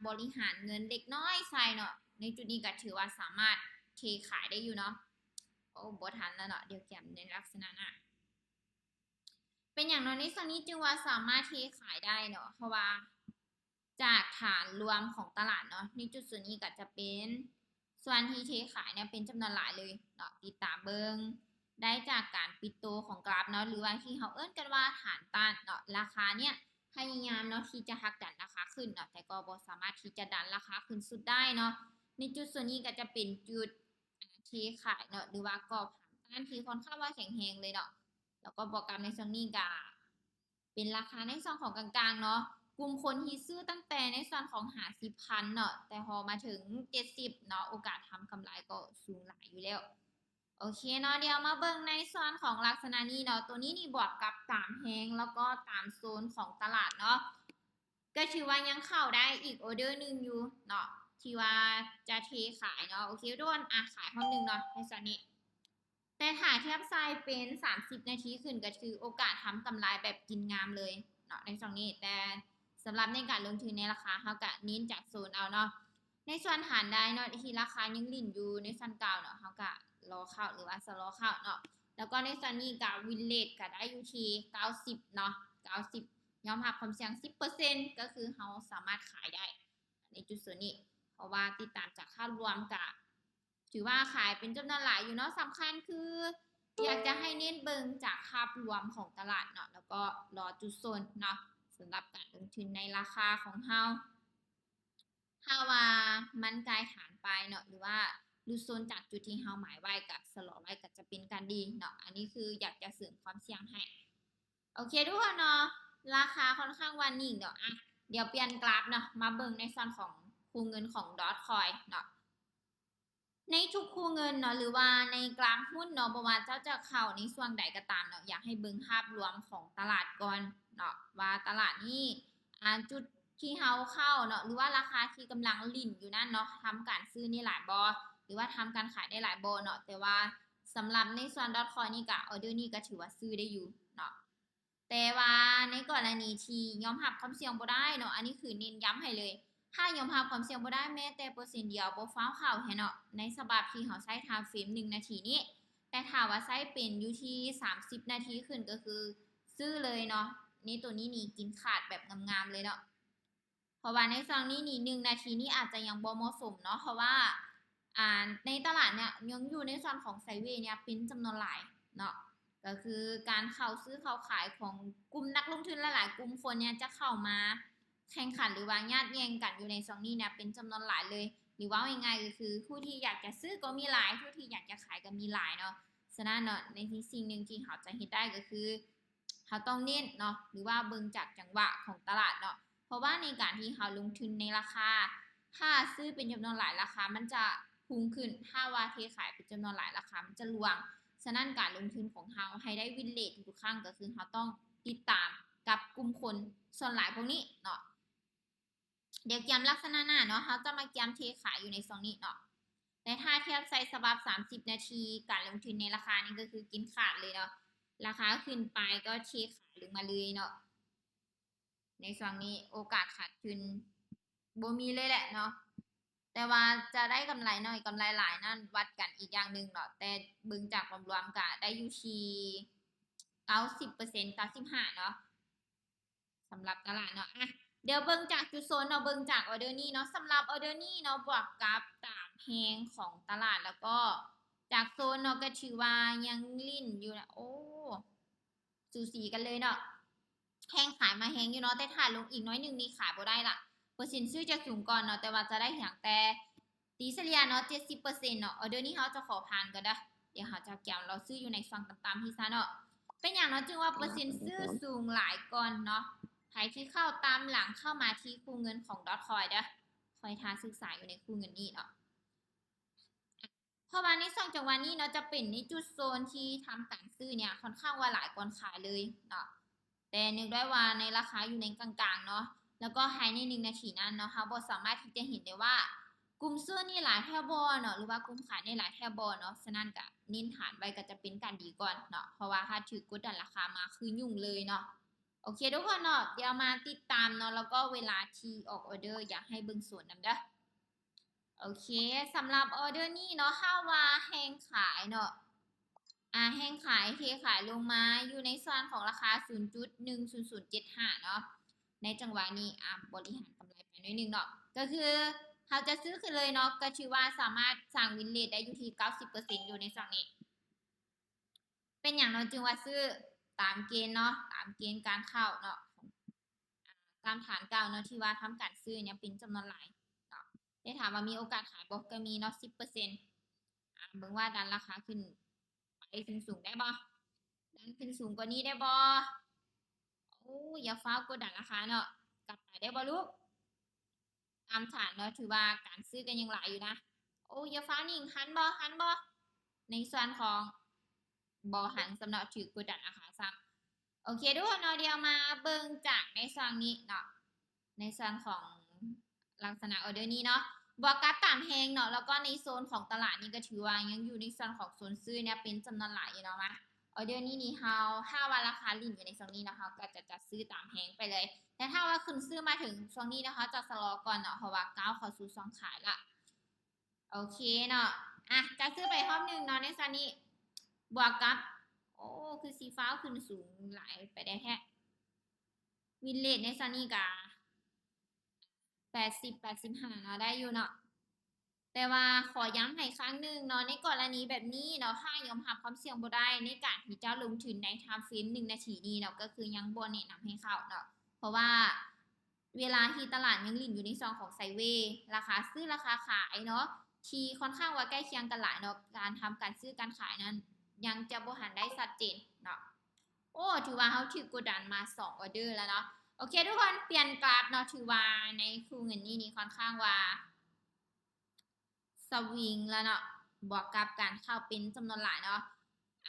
ບໍລິຫານເງິນເລັກນ້ອຍໃສ່ເນາະ ໃນຈຸດນີ້ກໍຖືວ່າສາມາດເທຂາຍໄດ້ຢູ່ເນາະ. ໂອ້ ບໍ່ທັນແລ້ວເນາະ ດຽວກຽມໃນລັກສະນະນະ ເປັນຫຍັງເນາະ ໃນຊ່ວງນີ້ຈຶ່ງວ່າສາມາດເທຂາຍໄດ້ເນາະ ເພາະວ່າຈາກຖານລວມຂອງຕະຫຼາດເນາະ ໃນຈຸດສ່ວນນີ້ກໍຈະເປັນ ສ່ວນທີ່ເທຂາຍເນຍເປັນຈຳນວນຫຼາຍເລີຍເນາະ ຕິດຕາມເບິ່ງໄດ້ຈາກການປິດໂຕຂອງກຣາຟເນາະ ຫຼືວ່າທີ່ເຮົາເອີ້ນກັນວ່າຖານຕ້ານເນາະ. ລາຄາເນຍພະຍາຍາມເນາະທີ່ຈະຮັກດັນລາຄາຂຶ້ນເນາະ ແຕ່ກໍບໍ່ສາມາດທີ່ຈະດັນລາຄາຂຶ້ນສຸດໄດ້ເນາະ. ໃນຈຸດສ່ວນນີ້ກໍຈະເປັນຈຸດ ອ່າ ເທຂາຍເນາະ ຫຼືວ່າກອບຖານຕ້ານທີ່ຄ່ອນຂ້າງວ່າແຂງແຮງເລີຍເນາະ ແລ້ວກໍບວກກັບໃນຊ່ວງນີ້ກໍ ເປັນລາຄາໃນສ່ວນຂອງກາງໆເນາະ ກຸ່ມຄົນທີ່ຊື້ຕັ້ງແຕ່ໃນສ່ວນຂອງຫ້າສິບພັນເນາະ ແຕ່ພໍມາເຖິງເຈັດສິບເນາະ ໂອກາດທຳກຳໄລກໍສູງຫຼາຍຢູ່ແລ້ວ. ໂອເຄເນາະ ດຽວມາເບິ່ງໃນສ່ວນຂອງລັກສະນະນີ້ເນາະ ໂຕນີ້ນີ້ບວກກັບຕາມແຮງ ແລ້ວກໍຕາມໂຊນຂອງຕະຫຼາດເນາະ ກໍຖືວ່າຍັງເຂົ້າໄດ້ອີກອໍເດີໜຶ່ງຢູ່ເນາະ ທີ່ວ່າຈະເທຂາຍເນາະ. ໂອເຄທຸກຄົນ ອ່ະ ຂາຍຮອບໜຶ່ງເນາະ ໃນສ່ວນນີ້ ແຕ່ຖ້າທຽບໃສ່ເປັນສາມສິບນາທີຂຶ້ນ ກໍຖືໂອກາດທຳກຳໄລແບບກິນງາມເລີຍເນາະ ໃນຊ່ວງນີ້. ແຕ່ສຳລັບໃນການລົງທຶນໃນລາຄາ ເຮົາກະເນັ້ນຈາກໂຊນເອົາເນາະ ໃນສ່ວນຖານໄດເນາະ ທີ່ລາຄາຍັງຫຼິ້ນຢູ່ໃນສ່ວນເກົ່າເນາະ ເຮົາກະລໍເຂົ້າ ຫຼືວ່າຊະລໍເຂົ້າເນາະ. ແລ້ວກໍໃນສ່ວນນີ້ກະວິນເຣດກະໄດ້ຢູ່ທີ່ເກົ້າສິບເນາະ ເກົ້າສິບ ຍອມຮັບຄວາມສ່ຽງສິບເປີເຊັນ ກໍຄືເຮົາສາມາດຂາຍໄດ້ໃນຈຸດສ່ວນນີ້ ເພາະວ່າຕິດຕາມຈາກພາບລວມກະ ຖືວ່າຂາຍເປັນຈຳນວນຫຼາຍຢູ່ເນາະ. ສຳຄັນຄືຢາກຈະໃຫ້ເນັ້ນເບິ່ງຈາກພາບລວມຂອງຕະຫຼາດເນາະ ແລ້ວກໍລໍຈຸດໂຊນເນາະ ສຳລັບການລົງທຶນໃນລາຄາຂອງເຮົາ. ຖ້າວ່າມັນກາຍຖານໄປເນາະ ຫຼືວ່າຫຼຸດໂຊນຈາກຈຸດທີ່ເຮົາໝາຍໄວ້ ກະຊະລໍໄວ້ ກະຈະເປັນການດີເນາະ. ອັນນີ້ຄືຢາກຈະເສີມຄວາມສ່ຽງໃຫ້. ໂອເຄທຸກຄົນເນາະ ລາຄາຄ່ອນຂ້າງວ່ານິ່ງເນາະ. ອ່ະ ດຽວປ່ຽນກຣາຟເນາະ ມາເບິ່ງໃນສ່ວນຂອງຄູ່ເງິນຂອງ Dogecoin ເນາະ. ໃນທຸກຄູ່ເງິນເນາະ ຫຼືວ່າໃນກຣາຟຫຸ້ນເນາະ ບໍ່ວ່າເຈົ້າຈະເຂົ້າໃນຊ່ວງໃດກໍຕາມເນາະ ຢາກໃຫ້ເບິ່ງພາບລວມຂອງຕະຫຼາດກ່ອນເນາະ ວ່າຕະຫຼາດນີ້ ອ່າ ຈຸດທີ່ເຮົາເຂົ້າເນາະ ຫຼືວ່າລາຄາທີ່ກຳລັງຫຼິ້ນຢູ່ນັ້ນເນາະ ທຳການຊື້ນີ້ຫຼາຍບໍ່ ຫຼືວ່າທຳການຂາຍໄດ້ຫຼາຍບໍ່ເນາະ. ແຕ່ວ່າສຳລັບໃນສ່ວນ Dogecoin ນີ້ກະ ອໍເດີນີ້ກະຖືວ່າຊື້ໄດ້ຢູ່ເນາະ. ແຕ່ວ່າໃນກໍລະນີທີ່ຍອມຮັບຄວາມສ່ຽງບໍ່ໄດ້ເນາະ ອັນນີ້ຄືເນັ້ນຢ້ຳໃຫ້ເລີຍ ຖ້າຍອມຮັບຄວາມສ່ຽງບໍ່ໄດ້ແມ້ແຕ່ເປີເຊັນດຽວ ບໍ່ຟ້າວເຂົ້າແທ້ເນາະ ໃນສະບັບທີ່ເຮົາໃຊ້ time frame ໜຶ່ງນາທີນີ້. ແຕ່ຖ້າວ່າໃຊ້ເປັນຢູ່ທີ່ສາມສິບນາທີຂຶ້ນ ກໍຄືຊື້ເລີຍເນາະ. ໃນໂຕນີ້ນີ້ກິນຂາດແບບງາມໆເລີຍເນາະ. ເພາະວ່າໃນຊ່ວງນີ້ນີ້ ໜຶ່ງນາທີນີ້ອາດຈະຍັງບໍ່ເໝາະສົມເນາະ ເພາະວ່າ ອ່າ ໃນຕະຫຼາດເນຍຍັງຢູ່ໃນສ່ວນຂອງ sideways ເນຍເປັນຈຳນວນຫຼາຍເນາະ. ກໍຄືການເຂົ້າຊື້ເຂົ້າຂາຍຂອງກຸ່ມນັກລົງທຶນຫຼາຍໆກຸ່ມຄົນເນຍ ຈະເຂົ້າມາແຂ່ງຂັນ ຫຼືວ່າຍາດແຍ່ງກັນຢູ່ໃນຊ່ວງນີ້ເນຍເປັນຈຳນວນຫຼາຍເລີຍ ຫຼືເວົ້າງ່າຍໆກໍຄືຜູ້ທີ່ຢາກຈະຊື້ກໍມີຫຼາຍ ຜູ້ທີ່ຢາກຈະຂາຍກໍມີຫຼາຍເນາະ. ສະນັ້ນເນາະ ໃນທີ່ສິ່ງໜຶ່ງທີ່ເຮົາຈະເຮັດໄດ້ກໍຄື ເຮົາຕ້ອງເນັ້ນເນາະ ຫຼືວ່າເບິ່ງຈາກຈັງຫວະຂອງຕະຫຼາດເນາະ ເພາະວ່າໃນການທີ່ເຮົາລົງທຶນໃນລາຄາ ຖ້າຊື້ເປັນຈຳນວນຫຼາຍ ລາຄາມັນຈະພຸ່ງຂຶ້ນ ຖ້າວ່າເທຂາຍເປັນຈຳນວນຫຼາຍ ລາຄາມັນຈະລ່ວງ. ສະນັ້ນການລົງທຶນຂອງເຮົາໃຫ້ໄດ້ win rate ທຸກໆຄັ້ງ ກໍຄືເຮົາຕ້ອງຕິດຕາມກັບກຸ່ມຄົນສ່ວນຫຼາຍພວກນີ້ເນາະ. ດຽວກຽມລັກສະນະໜ້າເນາະ ເຮົາຈະມາກຽມເທຂາຍຢູ່ໃນຊ່ວງນີ້ເນາະ. ແຕ່ຖ້າທຽບໃສ່ສະບັບສາມສິບນາທີ ການລົງທຶນໃນລາຄານີ້ກໍຄືກິນຂາດເລີຍເນາະ ລາຄາຂຶ້ນໄປກໍເທຂາຍລົງມາເລື້ອຍເນາະ. ໃນຊ່ວງນີ້ໂອກາດຂາດທຶນບໍ່ມີເລີຍແຫຼະເນາະ ແຕ່ວ່າຈະໄດ້ກຳໄລໜ້ອຍກຳໄລຫຼາຍນັ້ນວັດກັນອີກຢ່າງໜຶ່ງເນາະ ແຕ່ເບິ່ງຈາກລວມໆກະໄດ້ຢູ່ທີ່ເກົ້າສິບເປີເຊັນ ເກົ້າສິບຫ້າເນາະ. ສຳລັບຕະຫຼາດເນາະ ອ່ະ ດຽວເບິ່ງຈາກຈຸດໂຊນເນາະ ເບິ່ງຈາກອໍເດີນີ້ເນາະ ສຳລັບອໍເດີນີ້ເນາະ ບວກກັບຕາມແຮງຂອງຕະຫຼາດ ແລ້ວກໍຈາກໂຊນເນາະ ກໍຖືວ່າຍັງຫຼິ້ນຢູ່ນະ ໂອ້ ສູສີກັນເລີຍເນາະ ແຮງຂາຍມາແຮງຢູ່ເນາະ ແຕ່ຖ້າລົງອີກໜ້ອຍໜຶ່ງນີ້ຂາຍບໍ່ໄດ້ລະ ເປີເຊັນຊື້ຈະສູງກ່ອນເນາະ ແຕ່ວ່າຈະໄດ້ຫຍັງແຕ່ ຕີສະເລ່ຍເນາະ ເຈັດສິບເປີເຊັນເນາະ. ອໍເດີນີ້ເຮົາຈະຂໍຜ່ານກ່ອນເດີ້ ດຽວເຮົາຈະກຽມລໍຊື້ຢູ່ໃນຊ່ວງຕ່ຳໆທີ່ຊະເນາະ. ເປັນຫຍັງເນາະ ຈຶ່ງວ່າເປີເຊັນຊື້ສູງຫຼາຍກ່ອນເນາະ ໃຜທີ່ເຂົ້າຕາມຫຼັງເຂົ້າມາທີ່ຄູ່ເງິນຂອງ Dogecoin ເດີ້ ຂ້ອຍຖ້າສຶກສາຢູ່ໃນຄູ່ເງິນນີ້ເນາະ ເພາະວ່າໃນຊ່ວງຈັງຫວະນີ້ເນາະ ຈະເປັນໃນຈຸດໂຊນທີ່ທຳການຊື້ເນຍ ຂ້ອນຂ້າງວ່າຫຼາຍກ່ອນຂາຍເລີຍເນາະ. ແຕ່ນຶກໄດ້ວ່າໃນລາຄາຢູ່ໃນກາງໆເນາະ ແລ້ວກໍພາຍໃນໜຶ່ງນາທີນັ້ນເນາະ ເຮົາບໍ່ສາມາດທີ່ຈະເຫັນໄດ້ວ່າກຸ່ມຊື້ນີ້ຫຼາຍແທ້ບໍ່ເນາະ ຫຼືວ່າກຸ່ມຂາຍນີ້ຫຼາຍແທ້ບໍ່ເນາະ. ສະນັ້ນກະເນັ້ນຖານໄວ້ກະຈະເປັນການດີກ່ອນເນາະ ເພາະວ່າຖ້າຖືກກົດດັນລາຄາມາຄືຫຍຸ້ງເລີຍເນາະ. ໂອເຄທຸກຄົນເນາະ ດຽວມາຕິດຕາມເນາະ ແລ້ວກໍເວລາທີ່ອອກອອເດີ ຢາກໃຫ້ເບິ່ງໂຊນນຳເດີ. ໂອເຄ ສຳລັບອອເດີນີ້ເນາະ ຖ້າວ່າແຮງຂາຍເນາະ ອາ ແຮງຂາຍເທຂາຍລົງມາຢູ່ໃນສ່ວນຂອງລາຄາສູນຈຸດໜຶ່ງສູນສູນເຈັດຫ້າເນາະ ໃນຈັງຫວະນີ້ ອາ ບໍລິຫານກຳໄລໄປໜ້ອຍໜຶ່ງເນາະ ກໍຄືເຮົາຈະຊື້ຂຶ້ນເລີຍເນາະ ກໍຖືວ່າສາມາດສ້າງວິນເຣດໄດ້ຢູ່ທີ່ເກົ້າສິບເປີເຊັນຢູ່ໃນຊ່ວງນີ້. ເປັນຫຍັງເນາະຈຶ່ງວ່າຊື້? ຕາມເກນເນາະ ຕາມເກນການເຂົ້າເນາະ ຕາມຖານເກົ່າເນາະ ທີ່ວ່າທຳການຊື້ຍັງເປັນຈຳນວນຫຼາຍເນາະ ແຕ່ຖາມວ່າມີໂອກາດຂາຍບໍ່? ກໍມີເນາະ ສິບເປີເຊັນ ອາ ເບິ່ງວ່າດັນລາຄາຂຶ້ນໄປສູງໆໄດ້ບໍ່? ດັນຂຶ້ນສູງກວ່ານີ້ໄດ້ບໍ່? ໂອ້ ຢ່າຟ້າວກົດດັນລາຄາເນາະ ກັບໄປໄດ້ບໍ່ລູກ? ຕາມຖານເນາະ ຖືວ່າການຊື້ກໍຍັງຫຼາຍຢູ່ນະ. ໂອ້ ຢ່າຟ້າວນິ່ງ ຫັນບໍ່ ຫັນບໍ່? ໃນສ່ວນຂອງ ບໍ່ຫັນຊ້ຳເນາະ ຖືກກົດດັນລາຄາຊ້ຳ. ໂອເຄທຸກຄົນເນາະ ດຽວມາເບິ່ງຈາກໃນຊ່ວງນີ້ເນາະ ໃນສ່ວນຂອງລັກສະນະອອເດີນີ້ເນາະ ບວກກັບຕາມແຮງເນາະ ແລ້ວກໍໃນໂຊນຂອງຕະຫຼາດນີ້ກໍຖືວ່າຍັງຢູ່ໃນສ່ວນຂອງໂຊນຊື້ເນຍ ເປັນຈຳນວນຫຼາຍຢູ່ເນາະ. ມາ ອອເດີນີ້ນີ້ ເຮົາ ຖ້າວ່າລາຄາຫຼິ້ນຢູ່ໃນຊ່ວງນີ້ເນາະ ເຮົາກໍຈະຈັດຊື້ຕາມແຮງໄປເລີຍ ແຕ່ຖ້າວ່າຂຶ້ນຊື້ມາເຖິງຊ່ວງນີ້ເນາະ ເຮົາຈະຊະລໍກ່ອນເນາະ ເພາະວ່າກ້າວເຂົ້າສູ່ຊ່ວງຂາຍລະ. ໂອເຄເນາະ ອາ ຈັດຊື້ໄປຮອບໜຶ່ງເນາະ ໃນຊ່ວງນີ້ ບວກກັບ ໂອ້ ຄືຊິຟ້າວຂຶ້ນສູງຫຼາຍໄປໄດ້ແທ້ ວິນເຣດໃນຊ່ວງນີ້ກະ ແປດສິບ ແປດສິບຫ້າເນາະ ໄດ້ຢູ່ເນາະ ແຕ່ວ່າຂໍຢ້ຳໃຫ້ຄັ້ງໜຶ່ງເນາະ ໃນກໍລະນີແບບນີ້ເນາະ ຖ້າຍອມຮັບຄວາມສ່ຽງບໍ່ໄດ້ໃນການທີ່ເຈົ້າລົງທຶນໃນທາມເຟຣມໜຶ່ງນາທີນີ້ເນາະ ກໍຄືຍັງບໍ່ແນະນຳໃຫ້ເຂົ້າເນາະ ເພາະວ່າເວລາທີ່ຕະຫຼາດຍັງຫຼິ້ນຢູ່ໃນຊ່ວງຂອງໄຊເວ ລາຄາຊື້ລາຄາຂາຍເນາະ ທີ່ຄ່ອນຂ້າງວ່າໃກ້ຄຽງກັນຫຼາຍເນາະ ການທຳການຊື້ການຂາຍນັ້ນ ຍັງຈະບໍ່ທັນໄດ້ຊັດເຈນເນາະ. ໂອ້ ຖືວ່າເຮົາຖືກກົດດັນມາສອງອອເດີແລ້ວເນາະ. ໂອເຄທຸກຄົນ ປ່ຽນກຣາຟເນາະ ຖືວ່າໃນຄູ່ເງິນນີ້ນີ້ຄ່ອນຂ້າງວ່າສະວິງແລ້ວເນາະ ບວກກັບການເຂົ້າເປັນຈຳນວນຫຼາຍເນາະ.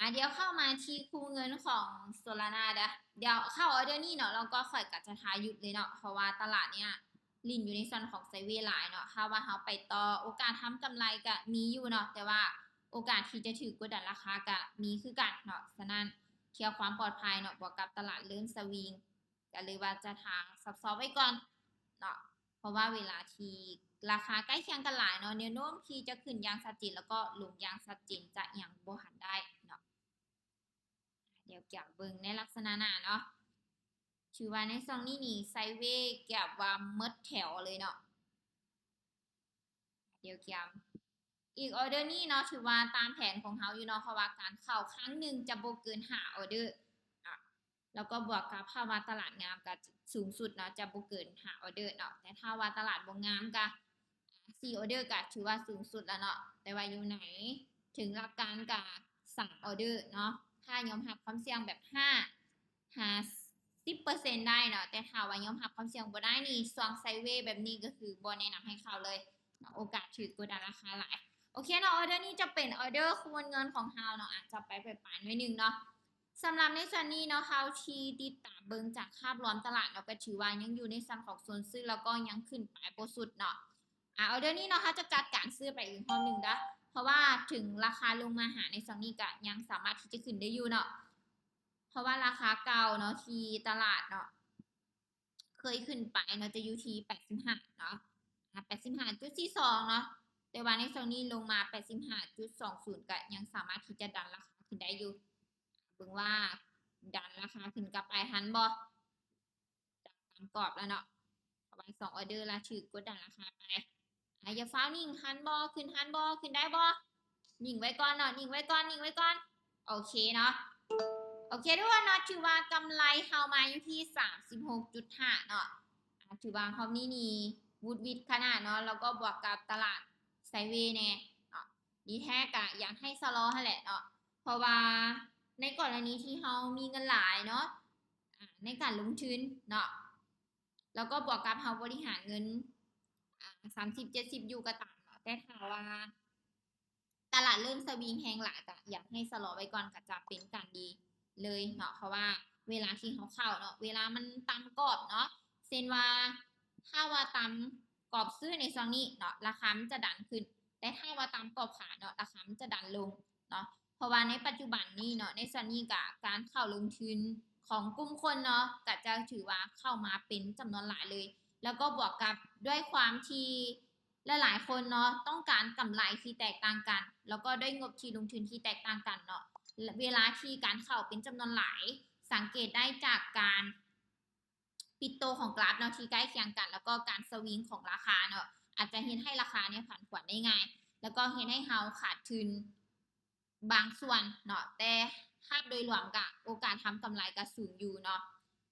ອາ ດຽວເຂົ້າມາທີ່ຄູ່ເງິນຂອງໂຊລານາເດີ ດຽວເຂົ້າອອເດີນີ້ເນາະ ແລ້ວກໍຂ້ອຍກໍຈະຖ້າຢຸດເລີຍເນາະ ເພາະວ່າຕະຫຼາດເນີ້ຍຫຼິ້ນຢູ່ໃນສ່ວນຂອງໄຊເວຫຼາຍເນາະ ຖ້າວ່າເຮົາໄປຕໍ່ ໂອກາດທຳກຳໄລກໍມີຢູ່ເນາະ ແຕ່ວ່າໂອກາດທີ່ຈະຖືກກົດດັນລາຄາກໍມີຄືກັນເນາະ. ສະນັ້ນ ເພື່ອຄວາມປອດໄພເນາະ ບວກກັບຕະຫຼາດເລີ່ມສະວິງ ກໍເລີຍວ່າຈະຖ້າຊອບໆໄວ້ກ່ອນເນາະ ເພາະວ່າເວລາທີ່ລາຄາໃກ້ຄຽງກັນຫຼາຍເນາະ ແນວໂນ້ມທີ່ຈະຂຶ້ນຢ່າງຊັດເຈນ ແລ້ວກໍລົງຢ່າງຊັດເຈນຈະຍັງບໍ່ທັນໄດ້ເນາະ. ດຽວກຽມເບິ່ງໃນລັກສະນະໜ້າເນາະ ຖືວ່າໃນຊ່ວງນີ້ນີ້ໄຊເວ ກຽມວ່າໝົດແຖວເລີຍເນາະ. ດຽວກຽມ ອີກອອເດີນີ້ເນາະ ຖືວ່າຕາມແຜນຂອງເຮົາຢູ່ເນາະ ເພາະວ່າການເຂົ້າຄັ້ງໜຶ່ງຈະບໍ່ເກີນຫ້າອອເດີເນາະ ແລ້ວກໍບວກກັບຖ້າວ່າຕະຫຼາດງາມກໍສູງສຸດເນາະ ຈະບໍ່ເກີນຫ້າອອເດີເນາະ ແຕ່ຖ້າວ່າຕະຫຼາດບໍ່ງາມກໍສີ່ອອເດີກໍຖືວ່າສູງສຸດແລ້ວເນາະ ແຕ່ວ່າຢູ່ໃນເທິງຫຼັກການກໍສາມອອເດີເນາະ ຖ້າຍອມຮັບຄວາມສ່ຽງແບບຫ້າ ຫ້າສິບເປີເຊັນໄດ້ເນາະ ແຕ່ຖ້າວ່າຍອມຮັບຄວາມສ່ຽງບໍ່ໄດ້ນີ້ ຊ່ວງໄຊເວແບບນີ້ກໍຄືບໍ່ແນະນຳໃຫ້ເຂົ້າເລີຍ ໂອກາດຖືກກົດດັນລາຄາຫຼາຍ. ໂອເຄເນາະ ອອເດີນີ້ຈະເປັນອອເດີຄູນເງິນຂອງເຮົາເນາະ ອາດຈະໄປປາຍໆໜ້ອຍໜຶ່ງເນາະ. ສຳລັບໃນສ່ວນນີ້ເນາະ ເຮົາທີ່ຕິດຕາມເບິ່ງຈາກພາບລວມຕະຫຼາດເນາະ ກໍຖືວ່າຍັງຢູ່ໃນຊັ້ນຂອງໂຊນຊື້ ແລ້ວກໍຍັງຂຶ້ນໄປບໍ່ສຸດເນາະ. ອາ ອອເດີນີ້ເນາະ ເຮົາຈະຈັດການຊື້ໄປອີກຮອບໜຶ່ງເດີ້ ເພາະວ່າເຖິງລາຄາລົງມາຫາໃນຊ່ວງນີ້ ກໍຍັງສາມາດທີ່ຈະຂຶ້ນໄດ້ຢູ່ເນາະ ເພາະວ່າລາຄາເກົ່າເນາະ ທີ່ຕະຫຼາດເນາະ ເຄີຍຂຶ້ນໄປເນາະ ຈະຢູ່ທີ່ແປດສິບຫ້າເນາະ ອາ ແປດສິບຫ້າຈຸດສີ່ສອງເນາະ ແຕ່ວ່າໃນຊ່ວງນີ້ລົງມາແປດສິບຫ້າຈຸດສອງສູນ ກໍຍັງສາມາດທີ່ຈະດັນລາຄາຂຶ້ນໄດ້ຢູ່. ເບິ່ງວ່າດັນລາຄາຂຶ້ນກັບໄປທັນບໍ່? ຈະຕາມກອບແລ້ວເນາະ ເພາະວ່າສອງອອເດີລະຖືກກົດດັນລາຄາໄປ. ອາ ຢ່າຟ້າວນິ່ງ ທັນບໍ່? ຂຶ້ນທັນບໍ່? ຂຶ້ນໄດ້ບໍ່? ນິ່ງໄວ້ກ່ອນເນາະ ນິ່ງໄວ້ກ່ອນ ນິ່ງໄວ້ກ່ອນ. ໂອເຄເນາະ ໂອເຄທຸກຄົນເນາະ ຖືວ່າກຳໄລເຮົາມາຢູ່ທີ່ສາມສິບຫົກຈຸດຫ້າເນາະ. ອາ ຖືວ່າຮອບນີ້ນີ້ຫວຸດຫວິດຂະໜາດເນາະ ແລ້ວກໍບວກກັບຕະຫຼາດໄຊເວແດ່ເນາະ ດີແທ້ກະຢາກໃຫ້ຊະລໍຫັ້ນແຫຼະເນາະ ເພາະວ່າໃນກໍລະນີທີ່ເຮົາມີເງິນຫຼາຍເນາະ ອາ ໃນການລົງທຶນເນາະ ແລ້ວກໍບວກກັບເຮົາບໍລິຫານເງິນ ອາ ສາມສິບ ເຈັດສິບຢູ່ກໍຕາມເນາະ ແຕ່ຖ້າວ່າຕະຫຼາດເລີ່ມສະວິງແຮງຫຼາຍ ກໍຢາກໃຫ້ຊະລໍໄວ້ກ່ອນ ກໍຈະເປັນການດີເລີຍເນາະ ເພາະວ່າເວລາທີ່ເຮົາເຂົ້າເນາະ ເວລາມັນຕາມກອບເນາະ ເຊັ່ນວ່າ ຖ້າວ່າຕາມກອບຊື້ໃນຊ່ວງນີ້ເນາະ ລາຄາມັນຈະດັນຂຶ້ນ ແຕ່ຖ້າວ່າຕາມກອບຂາຍເນາະ ລາຄາມັນຈະດັນລົງເນາະ ເພາະວ່າໃນປັດຈຸບັນນີ້ເນາະ ໃນຊ່ວງນີ້ກະການເຂົ້າລົງທຶນ ຂອງກຸ່ມຄົນເນາະ ກໍຈະຖືວ່າເຂົ້າມາເປັນຈຳນວນຫຼາຍເລີຍ ແລ້ວກໍບວກກັບດ້ວຍຄວາມທີ່ຫຼາຍໆຄົນເນາະ ຕ້ອງການກຳໄລທີ່ແຕກຕ່າງກັນ ແລ້ວກໍດ້ວຍງົບທີ່ລົງທຶນທີ່ແຕກຕ່າງກັນເນາະ ເວລາທີ່ການເຂົ້າເປັນຈຳນວນຫຼາຍ ສັງເກດໄດ້ຈາກການປິດໂຕຂອງກຣາຟເນາະ ທີ່ໃກ້ຄຽງກັນ ແລ້ວກໍການສະວິງຂອງລາຄາເນາະ ອາດຈະເຮັດໃຫ້ລາຄາເນຍຜັນຜວນໄດ້ງ່າຍ ແລ້ວກໍເຮັດໃຫ້ເຮົາຂາດທຶນ ບາງສ່ວນເນາະ ແຕ່ພາບໂດຍລວມກະໂອກາດທຳກຳໄລກະສູງຢູ່ເນາະ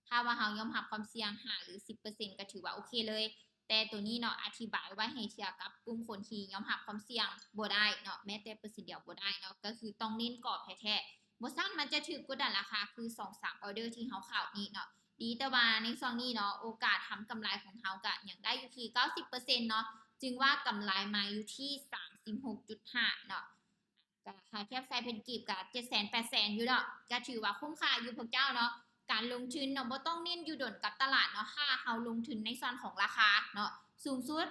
ຖ້າວ່າເຮົາຍອມຮັບຄວາມສ່ຽງຫ້າ ຫຼື ສິບເປີເຊັນ ກະຖືວ່າໂອເຄເລີຍ ແຕ່ໂຕນີ້ເນາະ ອະທິບາຍໄວ້ໃຫ້ເທື່ອກັບກຸ່ມຄົນທີ່ຍອມຮັບຄວາມສ່ຽງບໍ່ໄດ້ເນາະ ແມ້ແຕ່ເປີເຊັນດຽວບໍ່ໄດ້ເນາະ ກະຄືຕ້ອງເນັ້ນກອບແທ້ໆ ບໍ່ຊັ້ນມັນຈະຖືກກົດດັນລາຄາ ຄືສອງສາມອອເດີທີ່ເຮົາເຂົ້ານີ້ເນາະ ດີແຕ່ວ່າໃນຊ່ວງນີ້ເນາະ ໂອກາດທຳກຳໄລຂອງເຮົາກະຍັງໄດ້ຢູ່ທີ່ເກົ້າສິບເປີເຊັນເນາະ ຈຶ່ງວ່າກຳໄລມາຢູ່ທີ່ສາມສິບຫົກຈຸດຫ້າເນາະ ກະຖ້າທຽບໃສ່ເປັນກີບກະເຈັດແສນແປດແສນຢູ່ເນາະ ກະຖືວ່າຄຸ້ມຄ່າຢູ່ພວກເຈົ້າເນາະ ການລົງທຶນເນາະ ບໍ່ຕ້ອງເນັ້ນຢູ່ດົນກັບຕະຫຼາດເນາະ ຖ້າເຮົາລົງທຶນໃນສ່ວນຂອງລາຄາເນາະ ສູງສຸດ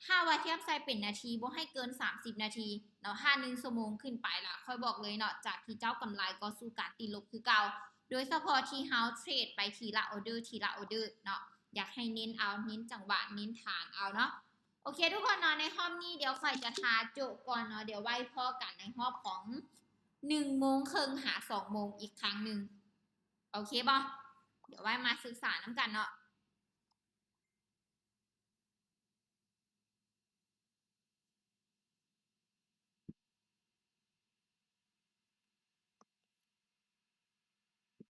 ຖ້າວ່າທຽບໃສ່ເປັນນາທີ ບໍ່ໃຫ້ເກີນສາມສິບນາທີເນາະ ຖ້າໜຶ່ງຊົ່ວໂມງຂຶ້ນໄປລະ ຂ້ອຍບອກເລີຍເນາະ ຈາກທີ່ເຈົ້າກຳໄລກໍສູ່ການຕິດລົບຄືເກົ່າ ໂດຍສະເພາະທີ່ເຮົາເທຣດໄປທີລະອອເດີ ທີລະອອເດີເນາະ ຢາກໃຫ້ເນັ້ນເອົາ ເນັ້ນຈັງຫວະ ເນັ້ນຖານເອົາເນາະ ໂອເຄທຸກຄົນເນາະ ໃນຮອບນີ້ດຽວຂ້ອຍຈະຖ້າໂຈະກ່ອນເນາະ ດຽວໄວ້ພໍ້ກັນໃນຮອບຂອງໜຶ່ງໂມງເຄິ່ງຫາສອງໂມງອີກຄັ້ງໜຶ່ງ ໂອເຄບໍ່? ດຽວໄວ້ມາສຶກສານຳກັນເນາະ